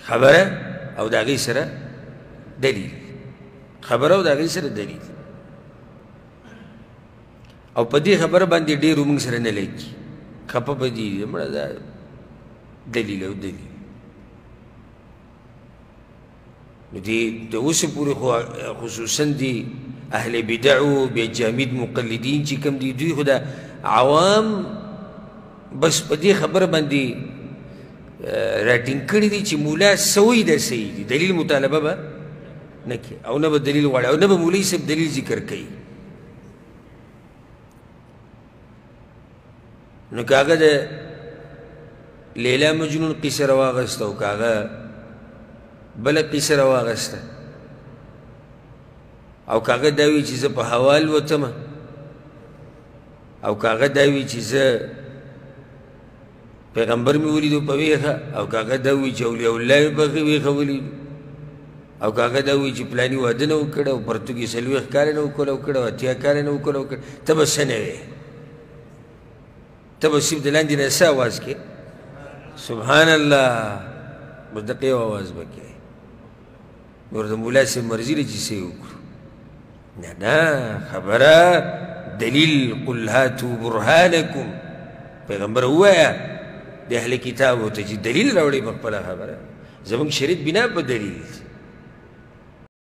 خبره او د هغې سره دلیل، خبره او د هغې سره دلیل. او په دې خبره باندې ډېرو موږ سره نه لګي، خفه به دي، مړه دا دلیل او دلیل. نو دې د اوسه پورې خو خصوصا دي اهل بدعو بیا جامد مقلدین چې کوم دي، دوی خو د عوام بس په دې خبره باندې راټینګ کړي دي چې مولا سوی ده صحیح دي، دلیل مطالبه به نه کوي او نه به دلیل غواړي او نه به مولوي صاحب دلیل ذکر کوي. نو که هغه د لیلا مجنون قصه راواغسته او که هغه بله قصه راواغسته او که هغه دا وي چې زه په هوا الوتم او که هغه دا وي چې زه پیغمبر مې ولیدو په ویښه او که هغه دا وي چې اولیاء الله مې په ویښه ولیدو او که هغه دا وي چې پلاني واده نه وکړی او پرتوګ یې 40 کاله نه وکړی کړی او 80 کاله نه وکړی کړی، ته به څه نه وې؟ ته به صرف د لاندې نه څه اواز کې؟ سبحان الله، بس دقه یو اواز به کوې. نور د مولا صاحب مرضي ده چې څه یې وکړو. نه نه، خبره دلیل، قل هاتو برهانکم. پیغمبر ووایه د اهل کتابو ته چې دلیل راوړئ په خپله خبره. زموږ شریعت بنا په دلیل دی.